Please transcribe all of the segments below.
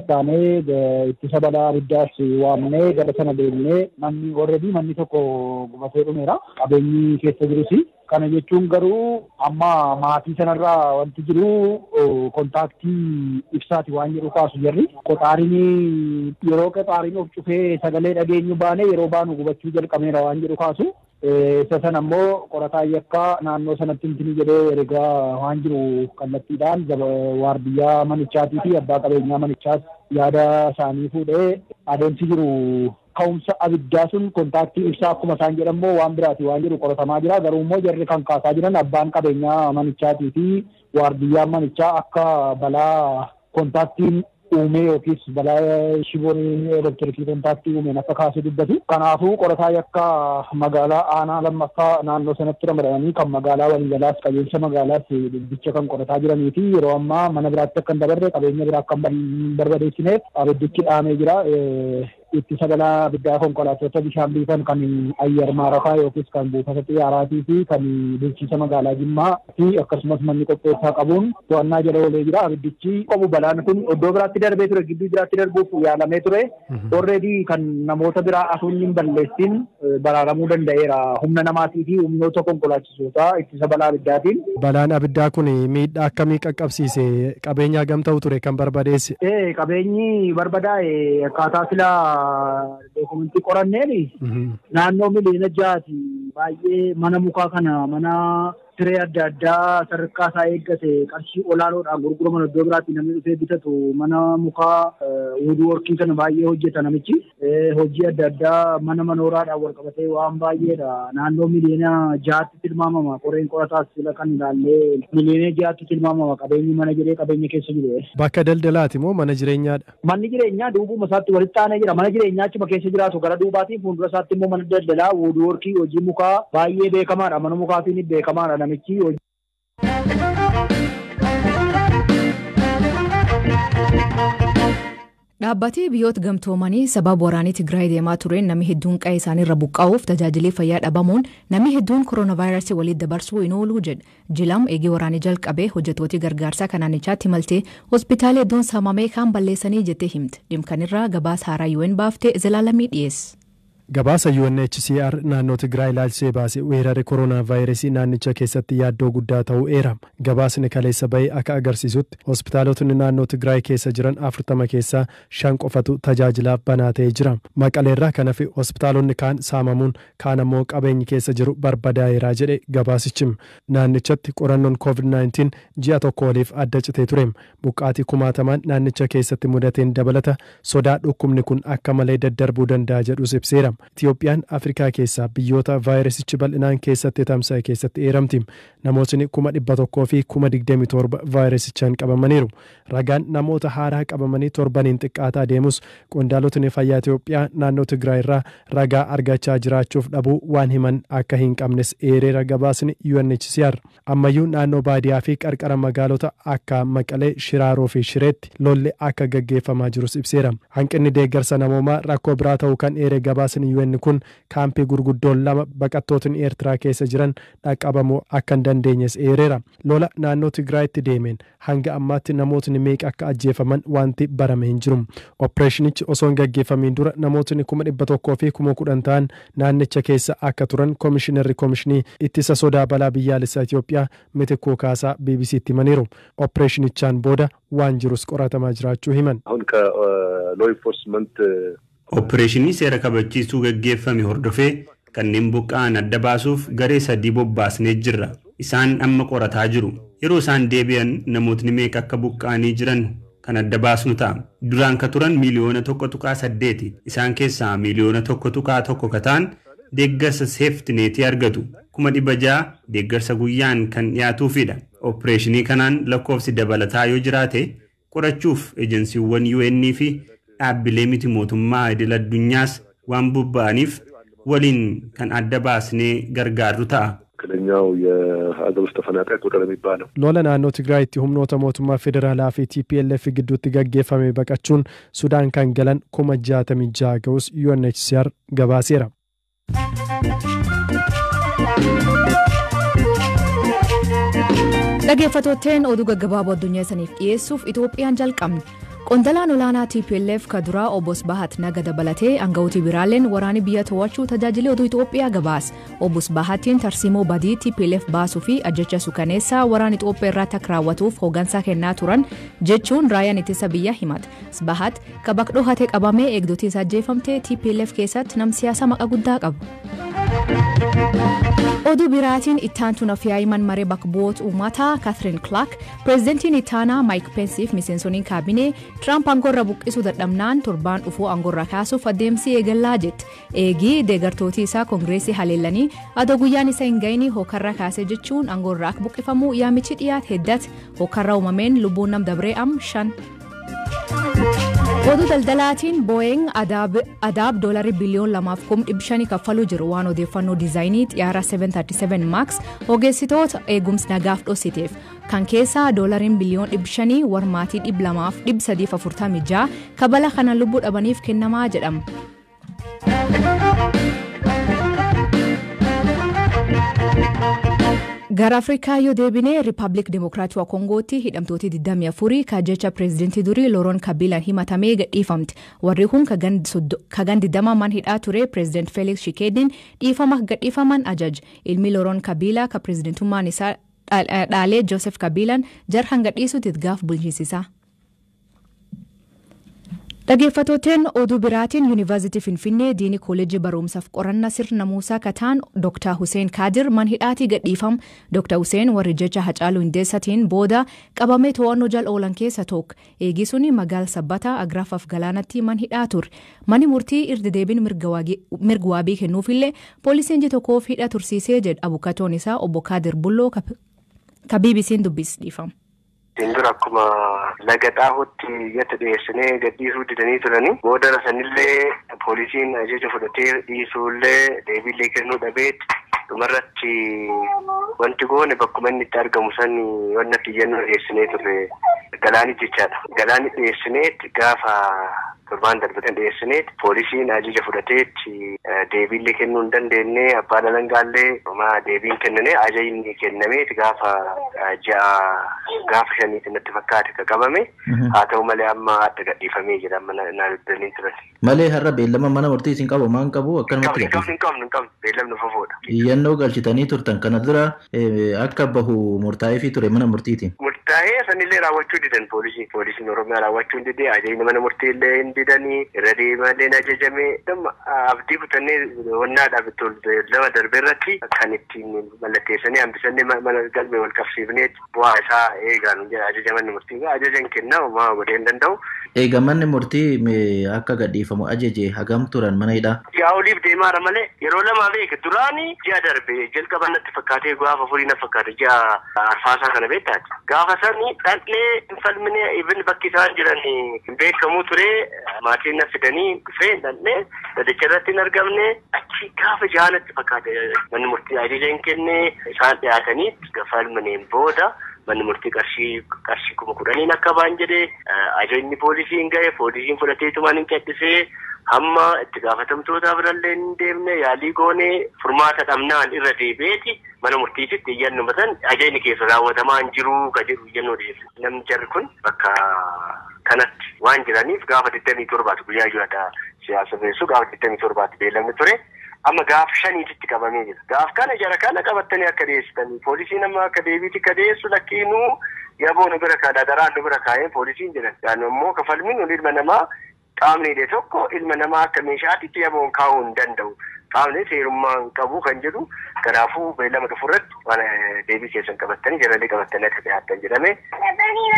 Sakattaanee ittisa balaa abiddaas waamnee gara sana deemnee manni already manni tokko gubatee dhumeera. Qabeenyi keessa jirus. Kana jechuun garuu amma maatii sanarraa wanti jiru kontaaktii ibsaati waan jedhu kaasu jarri. Qoxaariin yeroo qoxaariin of cufee sagalee dhageenyu baane yeroo baanu gubachuu jalqabeera waan jedhu kaasu. Isa sana immoo qorataa yakkaa naannoo sanatti intini jedhee ergaa waan jiru kallattiidhaan waardiyyaa manichaatii fi abbaa qabeenyaa manichaas yaada isaanii fuudhee adeemsi jiru ka'umsa abiddaa sun kontaaktii ibsaa akkuma isaan jedhammoo waan biraati waan jedhu qoratamaa jira. Garuu immoo jarri kan kaasaa jiran abbaan qabeenyaa manichaatii fi waardiyyaan manichaa akka balaa kontaaktiin uumee yookiis balaa shiboon elektirikii kontaaktii uumeen akka kaasee dubbatu. Kanaafuu qorataa yakka magaalaa aanaa lammaffaa naannoo sanatti ramadamanii kan magaalaa waliigalaas qajeelcha magaalaas dubbicha kan qorataa jiranii fi yeroo ammaa mana biraatti akka hin dabarre qabeenya biraa akka hin barbadeessineef abiddichi dhaamee jira. Ittisa balaa abiddaa konkolaattota bishaan biifan kan ayyar maarafaa yookiis kan buufata xiyyaaraatii fi kan bulchiinsa magaalaa Jimmaa fi akkasumas manni qopheessaa qabuun to'annaa jala oolee jira. Abiddichi qabu balaan kun iddoo biraatti darbee ture, gidduu biraatti darbuuf yaalamee ture. Already kan namoota biraa asuun hin balleessin baraaramuu danda'eera. Humna namaatii fi humnoota konkolaachisootaa ittisa balaa abiddaatiin. Balaan abiddaa kun miidhaa akkamii qaqqabsiise? Qabeenya hagam ta'u ture kan barbadeesse? Qabeenyi barbadaa'e akkaataa silaa dookumentii qoranneen naannoo 6 miliyoona. Baay'ee mana mukaa kana mana siree adda addaa sadarkaa isaa eeggate qarshii olaanoodhaan gurguraman iddoo biraatti namni dhufee bitatu mana mukaa woodworkii kana baay'ee hojjeta namichi. Hojii adda addaa mana manooraadhaan wal qabatee waan baay'eedha. Naannoo 6 miliyoona tilmaamama. Qoreen qorataas sila kan ilaallee 6 miliyoona tilmaamama qabeenyi mana jedhee qabeenya keessa jiru. Bakka daldalaati moo mana jireenyaadha? Manni jireenyaa duubuma isaatti walitti aanee jira. Mana jireenyaa achuma keessa jiraatu gara duubaatiin fuuldura isaatti immoo mana daldalaa woodworkii hojii mukaa baay'ee beekamaadha. Mana mukaatiin beekamaadha namichi. Dhaabbatni biyyoota gamtoomanii sababa waraanii Tigraay deemaa tureen namni hedduun qa'ee isaaniirra buqqa'uuf tajaajilli fayyaa dhabamuun namni hedduun kooronaavaayirasii walitti dabarsuu hin ooluu jedha. Jilam eegee waraanii jalqabee hojjettooti gargaarsaa kan naannichaatti maltee hospitaala hedduun saamamee kaan balleessanii jettee himte. Dhimkanirraa gabaasa haaraa UN baaftee Zalaalamii dhiyeesse. Gabaasa UNHCR naannoo Tigraay ilaalchisee baase weerarri koronaa vaayirasii naannicha keessatti yaaddoo guddaa ta'uu eera. Gabaasni kaleessa bahee akka agarsiisutti hospitaalotni naannoo Tigraay keessa jiran 40 keessaa 5 qofatu tajaajilaaf banaa ta'ee jira. Maqaleerraa kan hafe hospitaalonni kaan saamamuun kaan ammoo qabeenyi keessa jiru barbadaa'eera jedhe gabaasichi. Naannichatti qorannoon COVID-19 ji'a tokko oliif adda citee ture. Buqqaatii kumaatamaan naannicha keessatti mudateen dabalata sodaa dhukkubni kun akka malee daddarbuu danda'a jedhus ibseera. Itiyoophiyaan Afrikaa keessaa biyyoota vaayirasichi bal'inaan keessatti tamsa'e keessatti eeramti. Namootni 127,027 vaayirasichaan qabamaniiru. Ragaan namoota haaraa qabamanii torbaniin xiqqaataa deemus qondaalotni fayyaa Itiyoophiyaa naannoo Tigraay irraa ragaa argachaa jiraachuuf dhabuu waan himan akka hin qabnes eereera gabaasni UNHCR. Ammayyuu naannoo baadiyaa fi qarqara magaalota akka Maqalee, Shiraaroo fi Shireetti lolli akka gaggeeffamaa jirus ibseera. Hanqinni deeggarsa namoomaa rakkoo biraa ta'uu kan eere gabaasni UN kun kaampii gurguddoon lama baqattootni Eertiraa keessa jiran dhaqqabamuu akka hin dandeenyes eereera. Lola naannoo Tigraayitti deemeen hanga ammaatti namootni meeqa akka ajjeefaman wanti barame hin jiru. Opereeshinichi osoo hin gaggeeffamiin dura namootni 110,000 ta'an naannicha keessa akka turan Koomishinarri Koomishinii Ittisa Sodaa Balaa Biyyaalessaa Itoophiyaa Mitikkuu Kaasaa BBCtti himaniiru. Opereeshinichaan booda waan jirus qoratamaa jiraachuu himan. አሁን ከ law enforcement Opereeshinii seera kabachiisuu gaggeeffame hordofee kanneen buqqa'an adda baasuuf garee sadii bobbaasnee jirra. Isaan amma qorataa jiru. Yeroo isaan deebi'an namootni meeqa akka buqqa'anii jiran kan adda baasnu ta'a. Duraan ka turan 1.8 miliyoona. Isaan keessaa 1.1 miliyoona ka ta'an deeggarsa safety netii argatu. 600,000 deeggarsa guyyaan kan dhiyaatuufidha. Opereeshinii kanaan lakkoofsi dabalataa yoo jiraate qorachuuf ejensiiwwan UN fi dhaabbilee miti mootummaa idil addunyaas waan bobba'aniif waliin kan adda baasnee gargaarru ta'a. ትክክለኛው የሀገር ውስጥ ተፈናቃይ ቁጥር የሚባለው Lola naannoo Tigraayitti humnoota mootummaa federaalaa fi TPLF gidduutti gaggeeffame baqachuun Sudaan kan galan 66,000 ga'us UNHCR gabaaseera. Dhaggeeffattootteen oduu gaggabaaboo addunyaa isaniif dhiyeessuuf Itoophiyaan jalqabne. Qondalaan olaanaa TPLF ka duraa obbo Sbahat Naga dabalatee aangawooti biraalleen waraanni biyya to'achuu tajaajila oduu Itoophiyaa gabaase. Obbo Sbahatiin tarsiimoo badii TPLF baasuu fi ajjecha suukaneessaa waraana Itoophiyaa irratti akka raawwatuuf hooggansa kennaa turan jechuun raayyaan ittisa biyya himata. Sbahat ka bakka dhohatee qabamee eegdotiin isaa ajjeefamte TPLF keessatti nam siyaasa maqaa guddaa qabu. Oduu biraatiin ittaantuun afyaa'iman maree bakka bu'oota uummataa Kaatherine Clark pireezidantiin ittaanaa Maayik Peensiif miseensoniin kaabinee Tiraamp aangoorra buqqisuu dadhabnaan torbaan dhufuu aangoorra kaasuuf adeemsi eegallaa jette. Eegii deeggartootii isaa koongireesii haleellanii adoo guyyaan isa hin ga'in hookarra kaasee jechuun aangoorra akka buqqifamu yaamichi dhiyaate heddate hookarra uumameen lubbuun nam dabree am 5. Oduu daldalaatiin Booying adaab doolarii biliyoon 2.5 kaffaluu jiru waan odeeffannoo diizaayinii xiyyaara 737 Max ogeessitoota eegumsa nagaaf dhoksiteef. Kan keessaa doolariin biliyoon 500 warmaatii 200,346 kabala kana lubbuu dhabaniif kennamaa jedhama. Gara Afrikaa yoo deebine Riippaabilik Dimokiraatawaa Koongootti hidhamtooti 24 ka jecha pireezidantii durii Looroon Kabiilaan himatamee gadhiifamte. Warri kun kagan 20 man hidhaa ture pireezidant Feeliks Shikeediin dhiifama gadhiifaman ajaja. Ilmi Looroon Kabiilaa ka pireezidantummaan isaa dhaalee Joosef Kabiilaan jarhan gadhiisuutti gaaf bulchiinsisaa. Dhaggeeffattooteen oduu biraatiin Yuunivarsiitii Finfinnee Diinii Kooleejii Barumsaaf Qorannaa Sirna Muusaa Kataan Dr. Hussein Kaadir man hidhaatii gadhiifam. Dr. Hussein warri jecha Hacaaluu Hundeessaatiin booda qabamee to'annoo jala oolan keessa tokko. Eegii suni magaala Sabbataa Agraafaaf Galaanatti man hidhaa ture. Manni murtii irra deebiin mirga waabii kennuufillee poolisiin ji tokkoof hidha tursiisee jedha abukatoon isaa obbo Kaadir Bulloo ka BBC'n dubbis dhiifama. Dura akkuma laga xaahutti iyyata dhiyeessinee gadhiisuu didanii turanii booda sanillee poolisiin ajaja fudhatee dhiisuullee deebiillee kennuu dhabeet dhumarratti wanti goone bakkuma inni itti argamu san wanna iyyannoo dhiyeessinee turre galaanii jechaadha. Galaanii dhiyeessineet gaafa torbaan darbatan dhiyeessineet poolisiin ajaja fudhateet deebiillee kennuu hin dandeenye abbaan alangaallee homaa deebiin kennane ajajni kennameet gaafa ji'a gaafa shaniitti natti fakkaate ka qabame haa ta'u malee amma adda gadhiifamee jira amma naannoo turan. Malee har'a beellama mana murtii isin qabu maan qabu akkanumatti gadhiifame. Hin qabnu hin qabnu beellamni fofoodha. Iyyannoo galchitanii turtan kana dura akka bahu murtaa'eefii ture mana murtiitiin. Murtaa'ee sanillee raawwachuu didan poolisiin poolisiin Oromiyaa raawwachuu hin didee ajajni mana murtii illee hin didanii irra deemallee ajajame abdii kutannee wannaadhaaf lama darbe irratti kan ittiin mallatteessanii hambisannee mana galmee wal qabsiifnee bu'aa isaa eegaan ajaja manni murtii ajajan kennaa homaa godhee hin danda'u. Eega manni murtii akka gadhiifamu ajaje hagam turan mana hidhaa? Ji'a oliif deemaara malee yeroo lamaa beeka duraanii ji'a darbe jalqaba natti fakkaatee gaafa furii na fakkaate ji'a arfaasaa kana beektaati. Gaafa sani dhaqnee hin falmine ibn bakki isaan jiran hin beekamuu ture maatiin na fidanii dhufee dhaqnee dhaddacha irratti hin argamne achi gaafa ji'a natti fakkaate manni murtii ajaja hin kenne isaan dhiyaatanii falmineen booda manni murtii qarshii 10,000 akka ba'an jedhee ajajni poolisiin ga'e poolisiin fudhateetumaan hin callisee hamma itti gaafatamtoota birallee hin deemne yaalii goonee furmaata dhabnaan irra deebi'eeti mana murtiititti iyyannoo batan ajajni keessa raawwatamaa hin jiru ka jedhu iyyannoo dhiyeesse. Namni jarri kun bakka kanatti waan jiraniif gaafa 27 guyyaa jiraata siyaasa beessu gaafa 27 beellamni ture. Amma gaaf shaniititti qabamee jira. Gaaf kana jara kana qabattanii akka dhiyeessitanii poolisiin amma akka deebiitti akka dhiyeessu lakkiinuu yaboo nu bira kaa'aa daraan nu bira kaa'ee poolisiin jedhan. Yaani immoo kafalmiin ol ilma namaa qaamni hidhe tokko ilma namaa akka meeshaatitti yaboon kaa'uu hin danda'u. Qaamni seerummaa hin qabu kan jedhu kanaafuu beellama dhufu irratti waan deebii keessan qabattanii jaralee qabattanii akka dhiyaattan jedhame.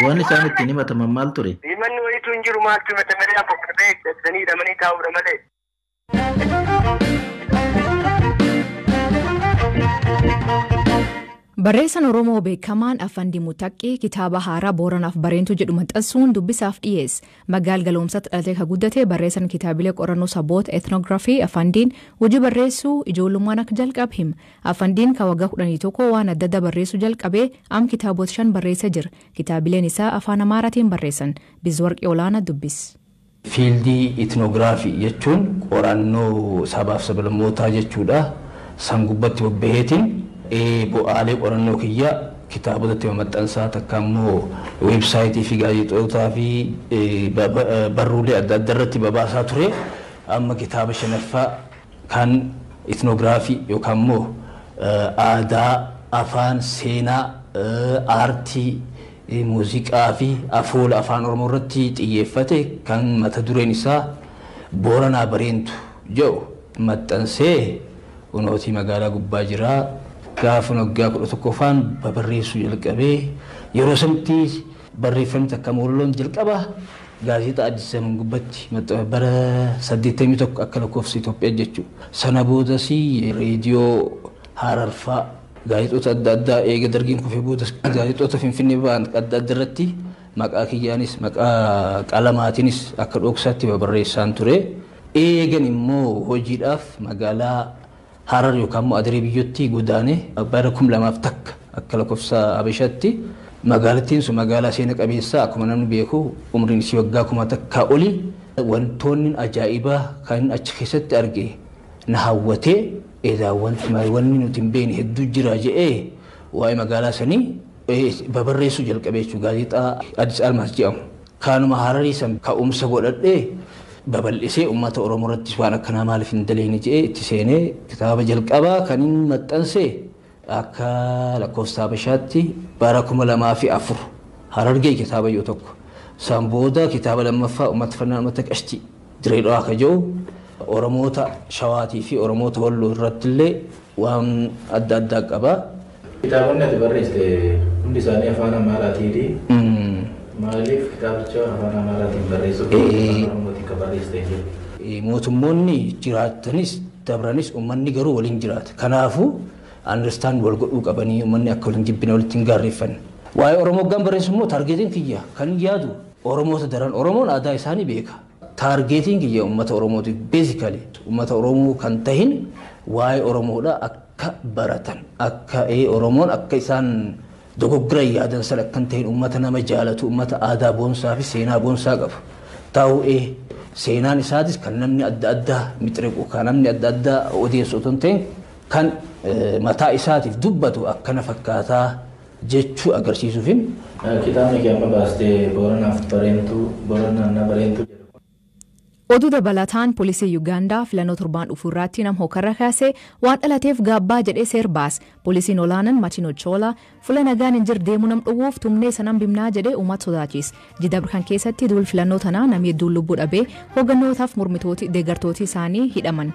Waan isaan ittiin himataman maal ture? Himanni wayiitu hin jiru maaltu himatamanii akka beeksisanii hidhamanii taa'uudha malee. Barreessaan Oromoo beekamaan Afandi Mutaqqii kitaaba haaraa Booranaaf Bareentuu jedhu maxxansuun dubbisaaf dhiyeesse. Magaal Galoomsaatti dhalatee kan guddate barreessaan kitaabilee qorannoo saboota etnoogiraafii Afandiin hojii barreessuu ijoollummaan akka jalqabe hima. Afandiin kan waggaa 11 waan adda addaa barreessuu jalqabee am kitaabota 5 barreessee jira. Kitaabileen isaa afaan Amaaraatiin barreessan. Bizwarqii Olaanaa dubbis. Fiildii etnoogiraafii jechuun qorannoo sabaaf sablammootaa jechuudha. San gubbatti bobbaheetiin bu'aalee qorannoo kiyya Kitaabota maxxansaa takka immoo weebsaayitii fi gaazexootaa fi barruulee adda addaa irratti babaasaa ture. Amma kitaaba shanaffaa kan etnoogiraafii yookaan immoo aadaa, afaan, seenaa, aartii, muuziqaa fi afoola afaan Oromoo irratti xiyyeeffate kan mata dureen isaa Booranaa Bareentu jedhu maxxansee unootii magaalaa gubbaa jiraa. Gaafa waggaa 11ffaan babarreessuu jalqabee yeroo sanatti barreeffamni takka moolloon jalqaba gaazexaa Addis Zaman gubbatti bara 81 akka lakkoofsa Itoophiyaa jechuudha. Sana boodas reediyoo Hararfaa gaazexoota adda addaa eega dargiin kufee boodas gaazexoota Finfinnee ba'an adda adda irratti maqaa kiyyaanis maqaa qalamaatiinis akka dhoksaatti babarreessaan ture. Eegan immoo hojiidhaaf magaalaa Harar yookaan immoo Adiree biyyootti godaane bara 2001 akka lakkoofsa Habashaatti. Magaalattiin sun magaalaa seena qabeessaa akkuma namni beeku umriin isii waggaa 1000 oli. Wantoonni ajaa'ibaa kan achi keessatti arge na hawwatee edaa wanni nuti hin beekne hedduu jira jedhee waa'ee magaalaa sanii babarreessuu jalqabe jechuudha gaazexaa Addis Almaas jedhamu. Kanuma Hararii san ka'umsa godhadhee babal'isee uummata Oromoo irrattis waan akkanaa maaliif hin daleene jedhee itti seenee kitaaba jalqabaa kan inni maxxanse akka lakkoofsa Habashaatti bara 2004 Harargee kitaaba yoo tokko. San booda kitaaba lammaffaa uummata fannaa uummata qashtii diree dhawaa ka jedhu Oromoota Shawaatii fi Oromoota Walloo irratti illee waan adda addaa qaba. Kitaabonni ati barreessite hundi isaanii afaan Amaaraatiini. Maaliif kitaabicha afaan Amaaraatiin barreessuuf afaan Oromootiin kan barreessite jiru? Mootummoonni jiraatanis dabranis uummanni garuu waliin jiraata. Kanaafuu understand wal godhuu qabanii uummanni akka waliin jibbine walitti hin gaarreeffanne. Waa'ee Oromoo hoggaan barreessu immoo taargeetiin kiyya kan yaadu Oromoota daran Oromoon aadaa isaanii beeka. Taargeetiin kiyya uummata Oromooti beezikali uummata Oromoo kan tahin waa'ee Oromoodha akka baratan akka Oromoon akka isaan dogoggora yaadan sana akkan tahin uummata nama jaalatu uummata aadaa boonsaa fi seenaa boonsaa qabu. Ta'uu seenaan isaatis kan namni adda addaa mixiriqu kan namni adda addaa odeessu otoo hin ta'in kan mataa isaatiif dubbatu akkana fakkaataa jechuu agarsiisuufin. Kitaabni kee amma baastee Booranaaf Bareentuu Booranaan na Bareentuu jedhu. Oduu dabalataan poolisii Yuugaandaa filannoo torbaan dhufuu irratti nama hokarra kaase waan dhalateef gaabbaa jedhee seer baase. Poolisiin olaanaan Martin Ochola fuula nagaan hin jirre deemuu nam dhowwuuf tumnee sanan bimnaa jedhee uummata sodaachise. Jidda kan keessatti duul filannoo tanaa namni hedduun lubbuu dhabee hooggannootaaf mormitooti deeggartooti isaanii hidhaman.